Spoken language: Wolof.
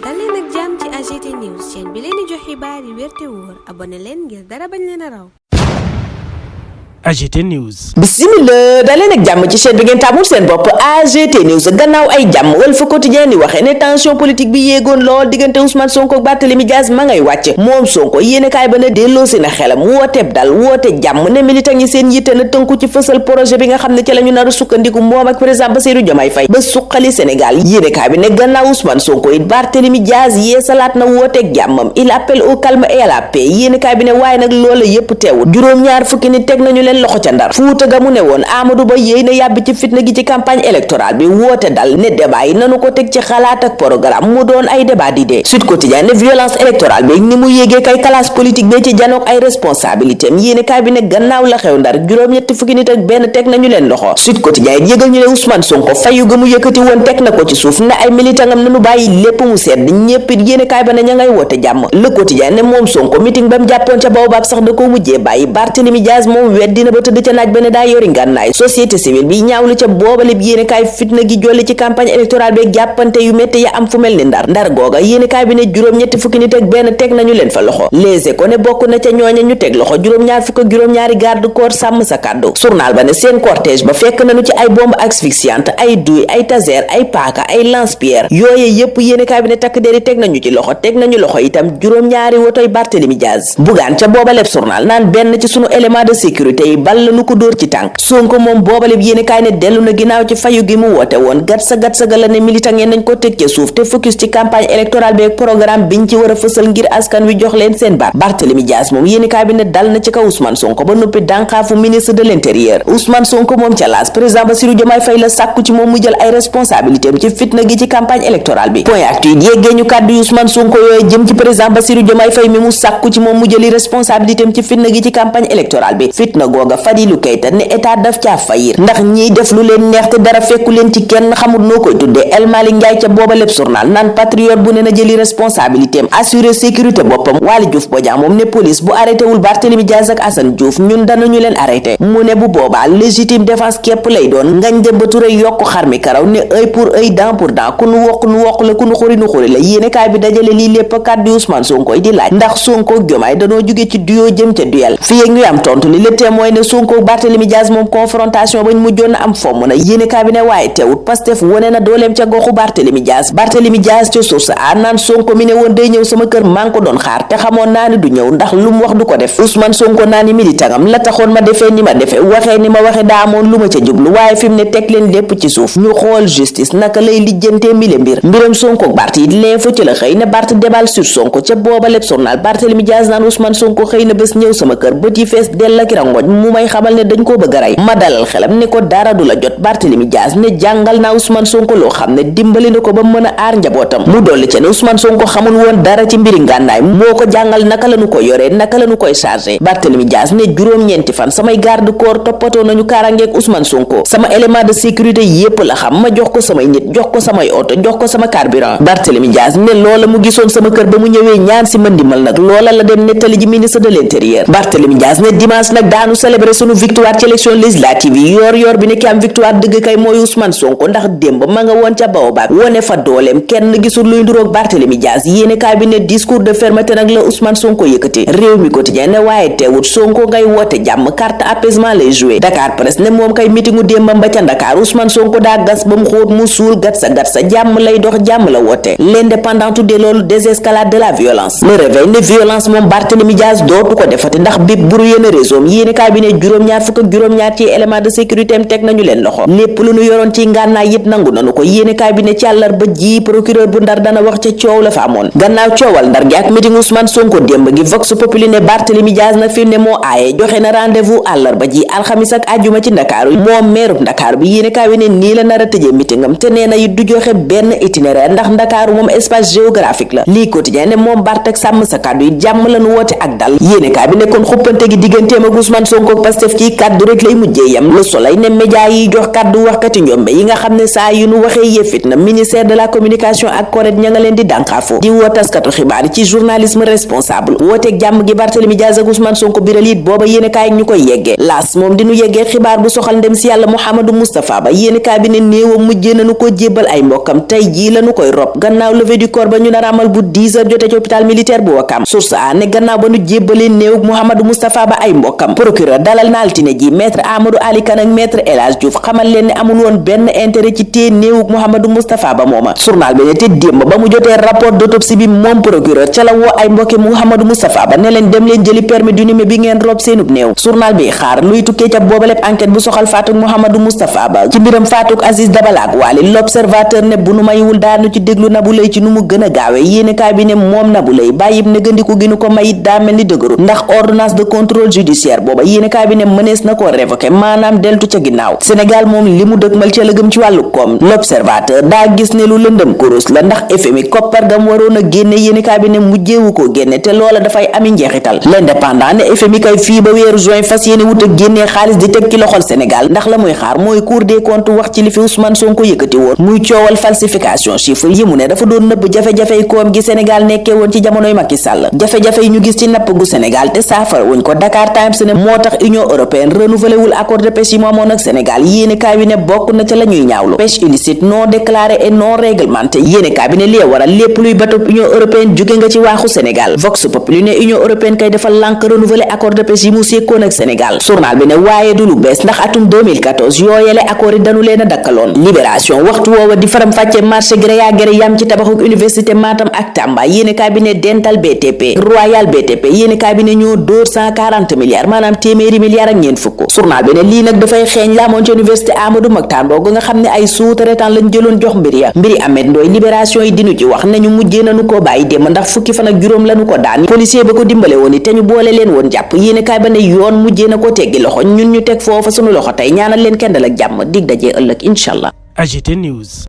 dal leen ak jàmm ci AGT News chaîne bi leen di jox xibaar yi wér te wóor abonné leen ngir dara bañ leen a raw. AGT News. Bismillah daleen ak jàmm ci chaîne bi ngeen tàmmul seen bopp AGT News gannaaw ay jàmm Walf Quotidien di waxee ne tension politique bi yéegoon lool diggante Ousmane Sonko ak Barthélémy Dias ma ngay wàcc moom Sonko yéenekaay ba ne delloosi na xelam wooteeb dal woote jàmm ne militant yi seen yitte na tënku ci fësal projet bi nga xam ne ci la ñu nar a sukkandiku moom ak président Bassirou Diomaye Faye ba suqali Sénégal yéenekaay bi ne gannaaw Ousmane Sonko it Barthélémy Dias yeesalaat na wooteeg jàmmam il appelle au calme et à la paix yéenekaay bi ne waaye nag loola yépp teewul juróom-ñaar fukki nit teg nañu leen loxo ca Ndar Fuuta ga mu ne woon Amadou Ba yéey na yàbbi ci fitna gi ci campagne électorale bi woote dal ne débat yi nanu ko teg ci xalaat ak programme mu doon ay débat d'idées Sud Quotidien ne violence électorale bi ni mu yéegee kay classe politique bi ci janook ay responsabilité am yéene kaay bi ne gannaaw la xew Ndar juróom-ñetti fukki nit ak benn teg nañu leen loxo Sud Quotidien it yëgal ñu ne Ousmane Sonko fayu ga mu yëkkati woon teg na ko ci suuf ne ay militangam nanu bàyyi lépp mu sedd ñépp it yéene kaay ba ne ña ngay woote jàmm Le Quotidien ne moom Sonko meeting ba mu jàppoon ca Baobab sax da ko mujjee bàyyi Barthélémy Dias moom weddina ba tëdd ca naaj ba ne daa yori ngànnaay société civile bi ñaawlu ca boobale bi yéenekaay fitna gi jolli ci campagne électorale bi jàppante yu métti ya am fu mel ni ndar googa yéenekaay bi ne juróom-ñetti fukki nit ak benn teg nañu leen fa loxo Les Échos ne bokk na ca ñooña ñu teg loxo juróom-ñaar fukk ak juróom-ñaari garde corps sàmm sa kàddu journal ba ne seen cortège ba fekk nañu ci ay bombe asphyxiante ay douille ay taser ay paaka ay lance-pierre yooye yépp yéenekaay bi ne takk deri teg nañu ci loxo teg nañu loxo itam juróom-ñaari wotoy Barthélémy Dias bugaan ca boobaleb journal naan benn ci sunu élément de sécurité yi bal la nu ko dóor ci tànk Sonko moom boobale bi yéene kaay ne dellu na ginnaaw ci fayu gi mu woote woon gatsa ga la ne militant ngeen nañ ko teg ca suuf te focus ci campagne électorale bi ak programme biñ ci war a fësal ngir askan wi jox leen seen baat Barthélémy Dias moom yéene kaay bi ne dal na ci kaw Ousmane Sonko ba noppi dànkaafu ministre de l'intérieur Ousmane Sonko moom ca laas président Bassirou Diomaye Faye la sàkku ci moom mu jël ay responsabilité am ci fitna gi ci campagne électorale bi point actu yi yeggee ñu kàddu yu Ousmane Sonko yooyu jëm ci président Bassirou Diomaye Faye mi mu sàkku ci moom mu jëli responsabilité am ci fitna gi ci campagne électorale bi fitna googa Fadilou Keita ne état daf caa fayir ndax ñiy def lu leen neex te dara fekku leen ci kenn xamul noo koy tuddee El Malick Ndiaye ca booba lépp journal naan patriote bu ne na jëli responsabilité am assurer sécurité boppam Waly Diouf Bodiang moom ne police bu arrêté wul Barthélémy Dias ak Assane Diouf ñun danañu leen arrêté mu ne bu boobaa légitime défense képp lay doon ngañ Demba Touré yokk xar mi karaw ne œil pour œil dent pour dent ku nu wokk la ku nu xuri la yéene kaay bi dajale lii lépp kàddu Ousmane Sonko di laaj ndax Sonko ak Diomaye danoo jóge ci duo jëm ca duel fii ak ñuy am tontu li Le Témoin ne Sonko ak Barthélémy Dias moom confrontation bañ mujjoon na am fomm na yéene kaay bi ne waaye teewut Pastef wone na dooleem ca goxu Barthélémy Dias ca source a naan Sonko mi ne woon day ñëw sama kër maa ngi ko doon xaar te xamoon naa ni du ñëw ndax lu mu wax du ko def Ousmane Sonko naa ni militangam la taxoon ma defee ni ma defe waxee ni ma waxe daa amoon lu ma ca jublu waaye fi mu ne teg leen lépp ci suuf ñu xool justice naka lay lijjantee mbiram Sonko ak Bart yi l'info ci la xëy ne Bart déballe sur Sonko ca booba lépp journal Barthélémy Dias naan Ousmane Sonko xëy na bés ñëw sama kër bët yi fees dell ak rangoñ mu may xamal ne dañ koo bëgg a rey ma dalal xelam ne ko dara du la jot Barthélémy Dias ne jàngal naa Ousmane Sonko loo xam ne dimbali na ko ba mën a aar njabootam mu dolli ca ne Ousmane Sonko xamul woon dara ci mbiri ngànnaay moo ko jàngal naka la nu ko yoree naka la nu koy chargé Barthélémy Dias ne juróom-ñeenti fan samay garde corps toppatoo nañu kaaraangeeg Ousmane Sonko sama élément de sécurité yépp la xam ma jox ko samay nit jox ko samay oto jox ko sama carburant Barthélémy Dias ne loola mu gisoon sama kër ba mu ñëwee ñaan si ma ndimbal nag loola la dem nettali ji ministre de l'intérieur Barthélémy Dias ne dimanche nag daanu célébrer sunu victoire ci élection législative yi yor bi ne ki am victoire dëgg kay mooy Ousmane Sonko ndax démb ma nga woon ca Baobab wone fa dooleem kenn gisul luy nduroog Barthélémy Dias yéene kaay bi ne discours de fermeté nag la Ousmane Sonko yëkkati réew mi quotidien ne waaye teewut Sonko ngay woote jàmm carte apaisement lay joué Dakar Presse ne moom kay meetingu démbam ba ca Dakar Ousmane Sonko daa gas ba mu xóot mu suul gat sa jàmm lay dox jàmm la woote l'indépendant tuddee loolu désescalade de la violence le réveil ne violence moom Barthélémy Dias dootu ko defati ndax bip buru yéen réseau yéene kaay bi ne juróom-ñaar fukk ak juróom-ñaar ci élément de sécurité am teg nañu leen loxo lépp lu nu yoroon ci ngànnaay it nangu nanu ko yéene kaay bi ne ci àllarba ji procureur bu Ndar dana wax ca coow la fa amoon gannaaw coowal Ndar gi ak meeting Ousmane Sonko démb gi Vox Populi ne Barthélémy Dias nag fi mu ne moo aaye joxe na rendez-vous àllarba ji alxamis ak àjjuma ci Ndakaaru moom meerub Ndakaaru bi yéene kaay bi ne nii la nar a tëjee meeting am te nee na it du joxe benn itinéraire ndax Ndakaaru moom espace géographique la lii quotidien ne moom Bart ak sàmm sa kàddu yi jàmm lañu woote ak dal yéene kaay bi ne kon xuppante gi digganteem ak Ousmane Sonko Sonko ak Pastef ci kàddu rek lay mujjee yam Le Soleil ne média yi jox kàddu waxkati njombe yi nga xam ne saa yu nu waxee yëfit na ministère de la communication ak CORED ña nga leen di dànkaafu di woo taskatu xibaar ci journalisme responsable wooteeg jàmm gi Barthélémy Dias ak Ousmane Sonko biral it booba yéenekaay ñu koy yeggee laas moom di nu yeggee xibaar bu soxal ndem si yàlla Mouhamadou Moustapha Ba yéenekaay bi ne néewam mujjee nañu ko jébbal ay mbokkam tey jii lañu koy rob gannaaw levée du corps ba ñu nar amal bu 10h jotee ci hôpital militaire bu Ouakam source a ne gannaaw ba nu jébbalee néewug Mouhamadou Moustapha Ba ay mbokkam procureur dalal na altine ji maître Amadou Ali Kane ak maître El Hadj Diouf xamal leen ne amul woon benn intérêt ci téye néewug Mouhamadou Moustapha Ba mooma journal bi ne te démb ba mu jotee rapport d'autopsie bi moom procureur ca la woo ay mbokki Mouhamadou Moustapha Ba ne leen dem leen jëli permis d'inhumer bi ngeen rob seenub néew journal bi xaar luy tukkee ca boobaleb enquête bu soxal faatuk Mouhamadou Moustapha Ba ci mbiram faatuk Aziz Dabala ak Wali l'observateur ne bu nu mayiwul daanu ci déglu Nabou Leye ci nu mu gën a gaawe yéenekaay bi ne moom Nabou Leye bàyyib négandiku gi nu ko mayit daa mel ni dëgëru ndax ordonnance de contrôle judiciaire booba yéenekaay bi ne mënees na koo révoqué maanaam deltu ca ginnaaw Sénégal moom li mu dëgmal ca la gëm ci wàllu koom l'observateur daa gis ne lu lëndëm kurus la ndax FMI koppar gam waroon a génne yéenekaay bi ne mujjeewu koo génne te loola dafay ami njeexital l'indépendant ne FMI kay fii ba weeru juin fas yéene wut a génnee xaalis di teg ci loxol Sénégal ndax la muy xaar mooy Cour des comptes wax ci li fi Ousmane Sonko yëkkati woon muy coowal falsification chiffre yi mu ne dafa doon nëbb jafe-jafey koom gi Sénégal nekkee woon ci jamonoy Macky Sall jafe-jafe yi ñu gis ci napp gu Sénégal te saafara wuñ ko Dakar Times ne moo tax Union européenne renouvelé wul accord de pêche yi mu amoon ak Sénégal yéenekaay bi ne bokk na ca la ñuy ñaawlu pêche illicite non déclarée et non réglementée yéenekaay bi ne li waral lépp luy bateau Union européenne jóge nga ci waaxu Sénégal Vox Populi ne Union européenne kay dafa lànk renouvelé accord de pêche yi mu sekkoon ak Sénégal journal bi ne waaye du lu bees ndax atum 2014 yooyele accord yi dañu leen a dakkaloon Libération waxtu woowa di faram fàcce marché gré à gré yam ci tabaxuk université Matam ak Tamba yéenekaay bi ne Dental BTP Royal BTP yéenekaay bi ne ñoo dóor 140 milliards maanaam téeméeri milliards ak ñeent fukk journal bi ne lii nag dafay xeeñ la amoon ci université Amadou Mahtar Mbow nga xam ne ay sous-traitant lañ jëloon jox mbiri Ahmed Ndoye Libération yi dinu ci wax nañu mujjee nañu ko bàyyi démb ndax fukki fan ak juróom lañu ko daan policier ba ko dimbale woon te ñu boole leen woon jàpp yéenekaay ba ne yoon mujjee na ko teggi loxo ñun ñu teg foofa sunu loxo tey ñaanal leen kenn dal ak jàmm dig dajee ëllëg inshallah. AGT News.